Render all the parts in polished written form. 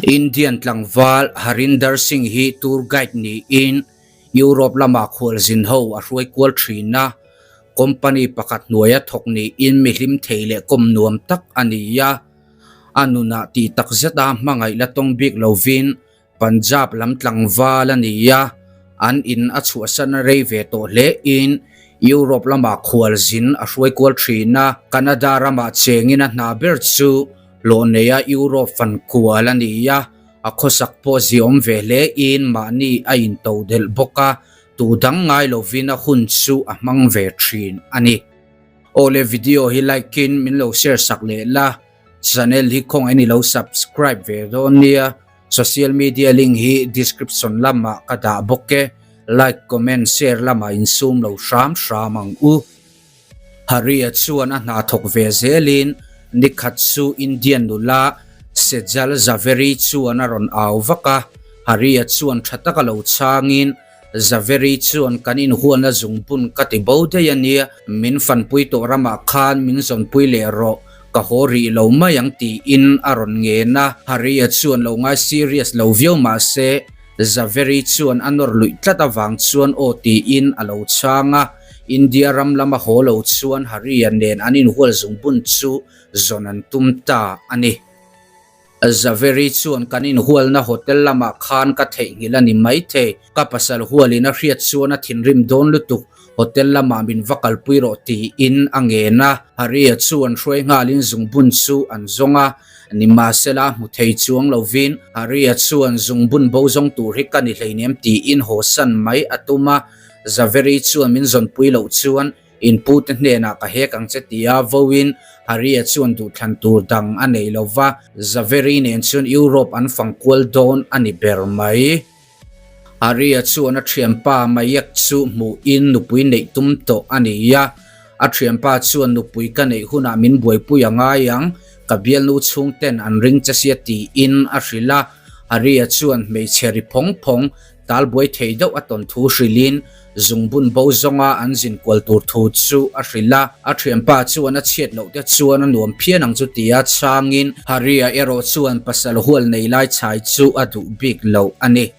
Indian tlangval Harinder Singh hi tour guide niin Europe lama khualzin ho a hruai kual thin a, company pakhat hnuaia thawk niin mi hlim thei leh kawm nuam tak a ni a. A nunah tih tak zeta hmangaih la tawng bik lovin Punjab lam tlangval a ni a, an in a chhuahsan a rei ve tawh hle in Europe lamah khualzin a hruai kual thin a, Canada ramah chengin a hna ber chu hlawh neia Europe fan kual a ni a, a khawsak pawh ziawm ve hle in mahni a into delh bawk a, tu dang ngai lovin a hun chu a hmang ve thin a ni. Awle video hi like in min lo share sak leh la. Channel hi khawngaih ni lo subscribe ve dawn nia, social media link hi description lamah ka dah bawk e, like comment share lamah insum lo hram hram ang u. Haria chuan a hna thawk ve zelin nikhat chu Indian nula Sejal Zaveri chuan a rawn au vak a, Haria chuan tha taka lo chhangin Zaveri chuan kan inhualna zungbun ka ti bo daih a nia, min fanpui tawh ramah khan min zawnpui leh rawh, ka haw rih lo mai ang tiin a rawn ngen a. Haria chuan lo ngai serious lo viau mah se, Zaveri chuan a nawr luih tlat avang chuan aw tiin a lo chhang a. India ram lama haw lo chuan Haria nen an inhual zungbun chu zawn an tum ta a ni. Zaveri chuan kan inhualna hotel lamah khan ka theihnghilh a ni maithei. Ka pasal hualin a hriat chuan a thinrim dawn lutuk, hotel lamah min va kalpui rawh tiin a ngen a. Haria chuan hruai nghalin zungbun chu an zawng a, nimahsela hmu thei chuang lovin Haria chuan zungbun bo zawng tur hi ka ni hleinem tiin hawsan mai a tum a. Zaveri chuan min zawnpui loh chuan Inpute hnenah ka hek ang che tia vawiin Haria chuan duhthlan tur dang a nei lo va, Zaveri nen chuan Europe an fang kual dawn a ni ber mai. Haria chuan a thianpa Mayak chu hmuhin nupui neih tum tawh a ni a, a thianpa chuan nupui ka neih hunah min buaipui a ngai ang, ka bialnu chhungten an ring che sia tiin a hrilh a, Haria chuan hmeichhe ri phawng phawng Talbuai thei deuh a tawn thu hrilhin zungbun bo zawnga an zin kual tur thu chu a hrilh a. A thianpa chuan a chhiat loh te chuan a nuam phian ang chu tia chhangin Haria erawh chuan pasal hual nei lai chhai chu a duh bik lo a ni.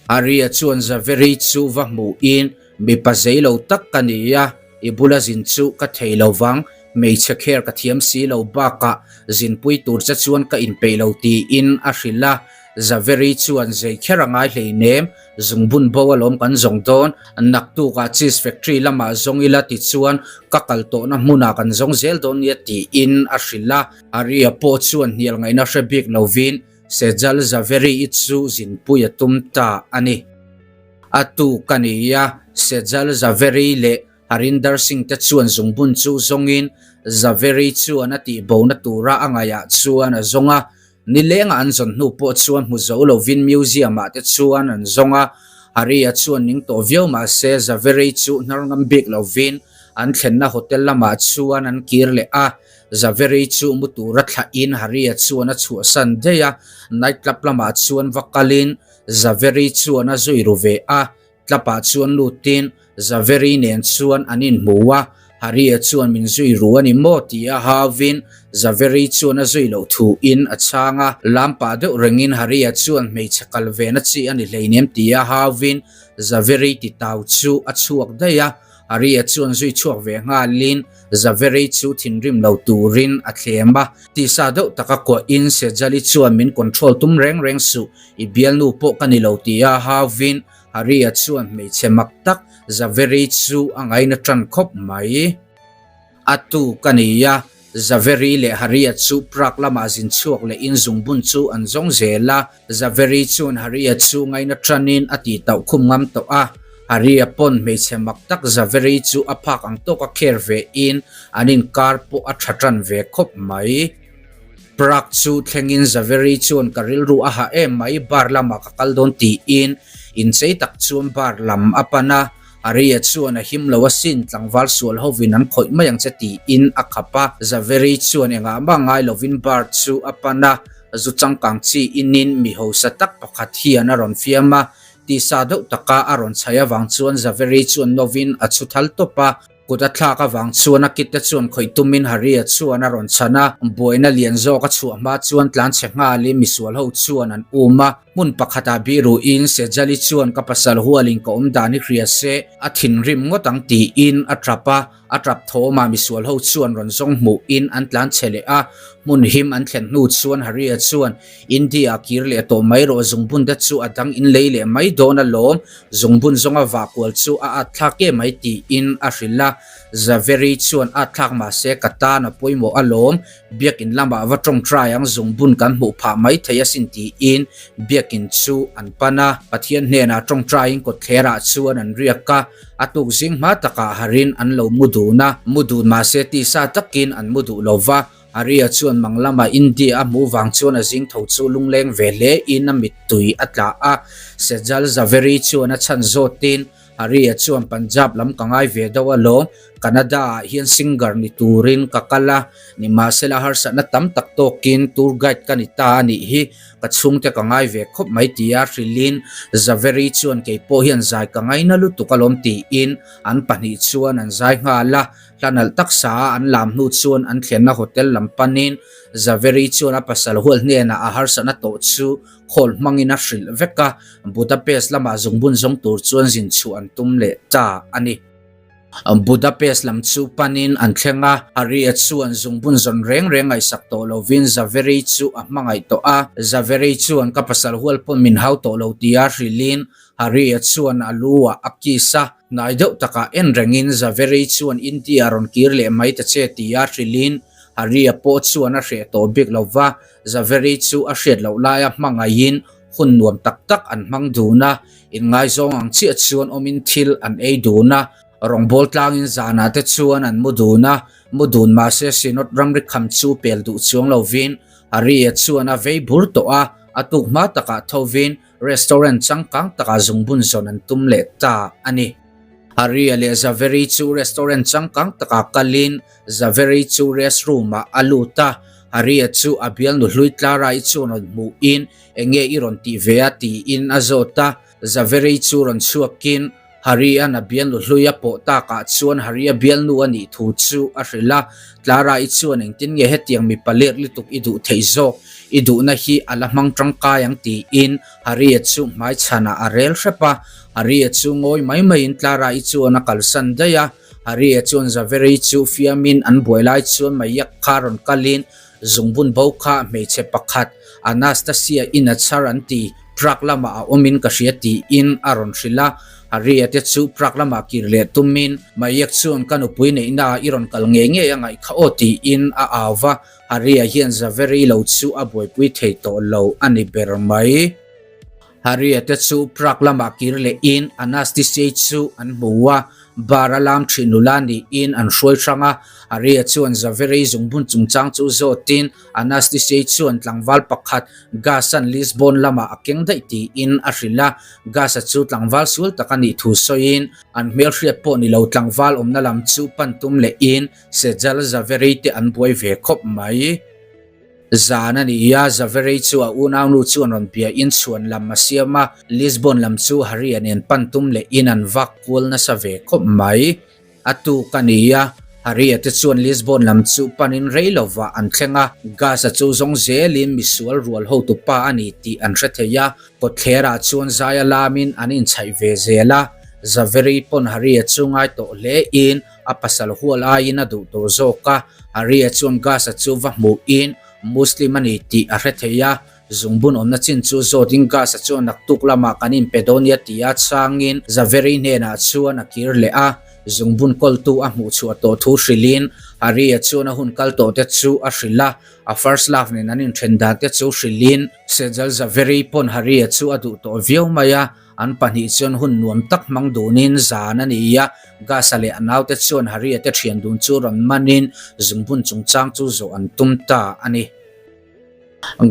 Haria chuan Zaveri chu va hmuhin mipa zei lo tak ka ni a, i bula zin chu ka thei lo vang, hmeichhe kher ka thiam si lo bakah zinpui tur che chuan ka inpeih lo tiin a hrilh a. Zaveri chuan zei kher a ngai hleinem, zungbun bo alawm kan zawng dawn, naktukah cheese factory lamah zawng ila tichuan ka kal tawhna hmunah kan zawng zel dawn nia tiin a hrilh a. Aria pawh chuan hnial ngaihna hre bik lovin Sejal Zaveri i chu zinpui a tum ta a ni. A tu ka ni a, Sejal Zaveri leh Harinder Singh te chuan zungbun chu zawngin Zaveri chuan a tihbona tura a ngaihah chuan a zawng a, Nilengah an zawn hnu pawh chuan hmu zo lovin museum-ah te chuan an zawng a, Haria chuan ning tawh viau mah se Zaveri chu hnar ngam bik lovin an thlenna hotel lamah chuan an kir leh a, Zaveri chu mu tura thlahin Haria chuan a chhuahsan daih a, night club lamah chuan va kalin Zaveri chuan a zui ru ve a, Tlapah chuan lutin Zaveri nen chuan an inhmu a, Haria chuan min zui ru a ni maw ti a hauvin Zaveri chuan a zui loh thuin a chhang a, lam pah deuh rengin Haria chuan hmeichhe kal ve na chi a ni hleinem ti a hauvin Zaveri titau chu a chhuak daih a, Haria chuan zui chhuak ve nghalin Zaveri chu thinrim lo turin a thlem a, tisa deuh taka kuahin Sejali chuan min control tum reng reng suh, i bialnu pawh ka ni lo ti a hauvin Haria chuan hmeichhe mak tak Zaveri chu a ngaina tan khawp mai. A tu ka ni a, Zaveri leh Haria chu Prague lamah zin chhuak leh in zungbun chu an zawng zel a. Zaveri chuan Haria chu ngaina tanin a tih tauh khum ngam tawh a. Haria pawn hmeichhe mak tak Zaveri chu a phak ang tawka kher ve in an inkar pawh a tha tan ve khawp mai. Prague chu thlengin Zaveri chuan ka rilru a hah em mai, bar lamah ka kal dawn tiin inchei tak chuan bar lam a pan a, Aria chuan a him lo asin, tlangval sual hovin an khawih mai ang che tiin a khap a, Zaveri chuan engah mah ngai lovin bar chu a pan a, zu changkang chi inin mi hausa tak pakhat hian a rawn fiam a, tisa deuh taka a rawn chhai avang chuan Zaveri chuan novin a chhu thal tawp a. Kut a thlak avang chuan a kit te chuan khawih tumin Harry-a chuan a rawn chhan a, buaina lian zawk a chhuah hma chuan tlanchhe nghalin misual ho chuan an um a. Hmun pakhatah biruhin Sejali chuan ka pasal hualin ka awm dan hi hria se, a thinrim ngawt ang tiin a tap a, a tap thawmah misual ho chuan rawn zawng hmuhin an tlanchhe leh a. Hmun him an thlen hnu chuan Harry-a chuan India ah kir leh tawh mai rawh, zungbun te chu a dang in lei leh mai dawn alawm, zungbun zawnga vah kual chu a at thlak em mai tiin a hrilh a, Zaveri chuan at thlak mahse ka tan a pawimawh alawm, biakin lamah va tawngtai ang zungbun kan hmuh phah mai thei asin tiin biakin chu an pan a, Pathian hnenah tawngtaiin kawtthlerah chuan an riak a, a tuk zing hma takah harin an lo mu dun a, mu dun mahse tisa takin an mu duh lova. Aria chuan mang lama India a hmuh vang chuan a zing tho chu lungleng ve hle in a mittui a tla a. Sejal Zaveri chuan a chhan zawtin Aria chuan Punjab lam ka ngai ve deuh alawm, Canada ah hian singer ni turin ka kal a, nimahsela harsatna tam tak tawkin tour guide ka ni ta a nih hi, ka chhungte ka ngai ve khawp mai tia hrilhin Zaveri chuan keipawh hian zai ka ngaina lutuk alawm tiin an pahnih chuan an zai nghal a. Hla nalh taksa a an lam hnu chuan an thlenna hotel lam panin Zaveri chuan a pasal hual hnenah a harsatna tawh chu khawl hmangin a hrilh vek a, Budapest lamah zungbun zawng tur chuan zin chhuah an tum leh ta a ni. Budapest lam chu panin an thleng a, Harry-a chuan zungbun zawn reng reng ngaihsak tawh lovin Zaveri chu a hmangaih tawh a, Zaveri chuan ka pasal hual pawn min hau tawh lo tia hrilhin Harry-a chuan a lu ah a kiss a, hnai deuh takah en rengin Zaveri chuan India rawn kir leh mai ta che tia hrilhin Harry-a pawh chuan a hreh tawh bik lo va, Zaveri chu a hriat loh laia hmangaihin hun nuam tak tak an hmang dun a, inngaizawng ang chiah chuan awmin thil an ei dun a, rawngbawl tlangin zanah te chuan an mu dun a, mu dun mahse Synod ramri kham chu pel duh chuang lovin Harry-a chuan a vei bur tawh a, a tuk hma takah thovin Restaurant changkang takah zungbun zawn an tum leh ta a ni. Haria leh Zaveri chu restaurant changkang takah kalin Zaveri chu restroom ah a lut a, Haria chu a bialnu hlui Clara-i chuan rawn hmuhin enge i rawn tih ve a tiin a zawt a, Zaveri chu rawn chhuakin Haria-an a bialnu hlui a pawh takah chuan Haria bialnu a nih thu chu a hrilh a, Clara-i chuan engtin nge hetiang mipa let lutuk i duh theih zawk, i duhna hi a la hmang tangkai ang tiin Haria chu hmaichhanah a rel hrep a, Haria chu ngawi mai maiin Clara-i chuan a kalsan daih a, Haria chuan Zaveri chu fiamin an buai lai chuan Mayak kha rawn kalin Zungbun bo kha hmeichhe pakhat Anastasia in a chhar an ti, Prague lamah a awmin ka hria tiin a rawn hrilh a. Harry-a te chu Prague lamah kir leh tumin Mayak chuan ka nupui neihnaah i rawn kal ngei ngei a ngaih kha aw tiin a au va. Harry-a hian Zaveri lo chu a buaipui thei tawh lo a ni ber mai. Harry-a te chu Prague lamah kir lehin Anastasia chu an hmu a, bar a lam thin nula niin an hruai hrang a. Harry-a chuan Zaveri zungbun chungchang chu zawtin Anastasia chuan tlangval pakhat Gas-a'n Lisbon lamah a keng daih tiin a hrilh a. Gas-a chu tlangval sual tak a nih thu sawiin an hmelhriat pawh ni lo tlangval awmna lam chu pan tum lehin Sejal Zaveri te an buai ve khawp mai. Zan a ni a, Zaveri chu a unaunu chuan rawn biain chhuan lam a siam a, Lisbon lam chu Harry-a nen pan tum lehin an vak kual nasa ve khawp mai. A tuk a ni a, Harry-a te chuan Lisbon lam chu panin rei lovah an thleng a, Gas-a chu zawng zelin misual rual hotu pa a ni tih an hre thei a, kawtthlerah chuan zaia lamin an inchhaih ve zel a, Zaveri pawn Harry-a chu ngai tawh hlein A pasal hual aiin a duh tawh zawk a, Aria chuan Gas-a chu va hmuhin Muslim a ni tih a hre thei a, zungbun awmna chin chu zawtin Gas-a chuan naktuk lamah kan inpe dawn nia tia chhangin Zaveri hnenah chuan a kir leh a, zungbun kawltu a hmuh chhuah tawh thu hrilhin Aria chuan a hun kal tawh te chu a hrilh a, a first love nen an inthen dan te chu hrilhin Sejal Zaveri pawn Haria chu a duh tawh viau mai a. An pahnih chuan hun nuam tak hmang dunin zan a ni a, Gasa leh a naute chuan Harry-a te thian dun chu rawn manin zungbun chungchang chu zawh an tum ta a ni.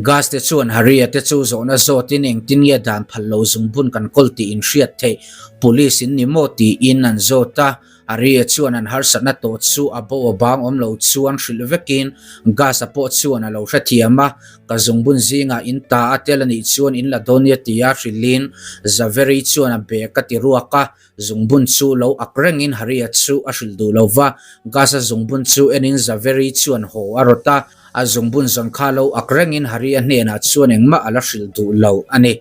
Gas te chuan Harry-a te chu zawhna zawtin engtin nge dan phal lo zungbun kan kawl tih in hriat theih, police in ni maw tiin an zawt a. Harry-a chuan an harsatna tawh chu a bo a bang awm lo chuan hrilh vekin Gus-a pawh chuan a lo hrethiam a, Ka zungbun zingah in ta a tel a nih chuan in la dawn nia tia hrilhin Zaveri chuan a bag a ti ruak a, zungbun chu lo ak rengin Harry-a chu a hrilh duh lo va, Gus-a zungbun chu enin Zaveri chuan haw a rawt a, a zungbun zawn kha lo ak rengin Harry-a hnenah chuan engmah a la hrilh duh lo a ni.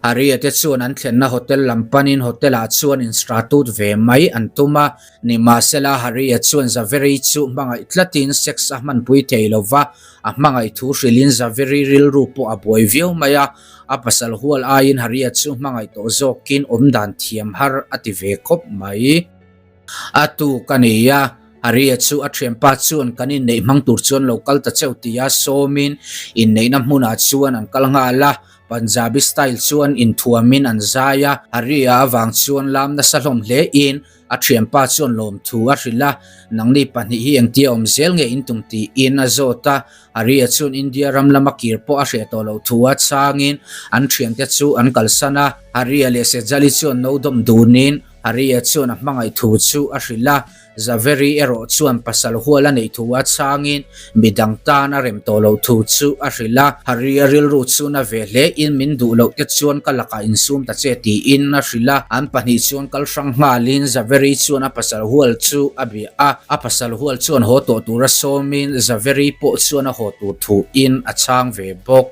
Harry-a te chuan an thlenna hotel lam panin hotel-ah chuan instratut ve mai an tum a, nimahsela Harry-a chuan Zaveri chu hmangaih tlatin sex a hmanpui thei lo va, a hmangaih thu hrilhin Zaveri rilru pawh a buai viau mai a, a pasal hual aiin Harry-a chu hmangaih tawh zawkin awmdan thiam har a ti ve khawp mai. A tuk a ni a, Harry-a chu a thianpa chuan kan inneih hmang tur chuan lo kal ta cheu tia sawmin inneihna hmunah chuan an kal nghal a, Punjabi style chuan inthuamin an zai a, Harry-a avang chuan lam nasa hlawm hlein a thianpa chuan lawmthu a hrilh a, Nangni pahnih hi engtia awm zel nge in tum tiin a zawt a, Harry-a chuan India ram lama kir pawh a hreh tawh loh thu a changin an thiante chu an kalsan a, Harry-a leh Sejali chuan no dawm dunin Harry-a chuan a hmangaih thu chu a hrilh a, Zaveri erawh chuan pasal hual a neih thu a changin midang tan a rem tawh loh thu chu a hrilh a. Harry-a rilru chu na ve hle in min duh loh te chuan ka lakah insum ta che tiin a hrilh a. An pahnih chuan kal hrang nghalin Zaveri chuan a pasal hual chu a bia a. A pasal hual chuan haw tawh tura sawmin Zaveri pawh chuan a haw tur thuin a chhang ve bawk.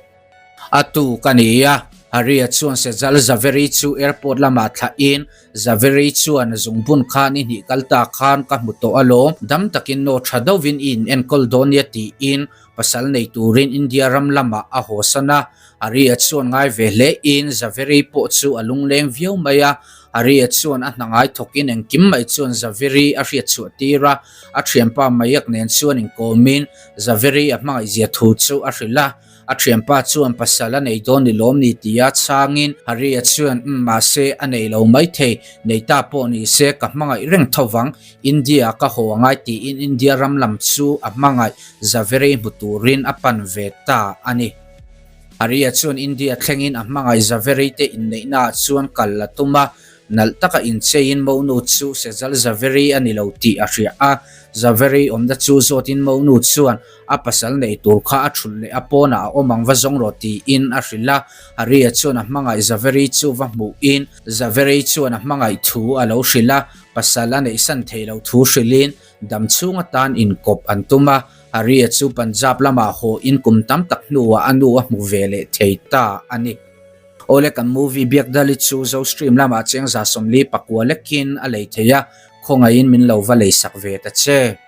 A tuk a ni a, Harry-a chuan Sejal Zaveri chu airport lamah thlahin Zaveri chuan zungbun kha ni hnih kal ta khan ka hmu tawh alawm, dam takin naw tha deuhin i in enkawl dawn nia tiin pasal nei turin India ram lamah a hawsan a. Harry-a chuan ngai ve hlein Zaveri pawh chu a lungleng viau mai a, Harry-a chuan a hna ngai thawkin engkim mai chuan Zaveri a hriatchhuah tir a, a thianpa Mayak nen chuan inkawmin Zaveri a hmangaihzia thu chu a hrilh a. A thianpa chuan pasal a nei dawn ni lawm ni tia chhangin Harry-a chuan umm mahse a nei lo maithei, nei ta pawh ni se ka hmangaih reng tho vang, India ka haw angai tiin India ram lam chu a hmangaih Zaveri hmu turin a pan ve ta a ni. Harry-a chuan India thlengin a hmangaih Zaveri te inneihnaah chuan kal a tum a, Nalh taka incheiin Monu chu Sejal Zaveri a ni lo tih a hria a, Zaveri awmna chu zawtin Monu chuan a pasal nei tur kha a thulh leh a pawnah a awm ang va zawng rawh tiin a hrilh a. Harry-a chuan a hmangaih Zaveri chu va hmuhin Zaveri chuan a hmangaih thu a lo hrilh a, pasal a neihsan thei lo thu hrilhin dam chhung atan inkawp an tum a. Harry-a chu Punjab lamah haw in kum tam tak hnuah a nu a hmu ve leh thei ta a ni. Awle kan movie biak dali chu zo stream lamah cheng 144 lekin a lei thei a, khawngaihin min lo va lei sak ve ta che.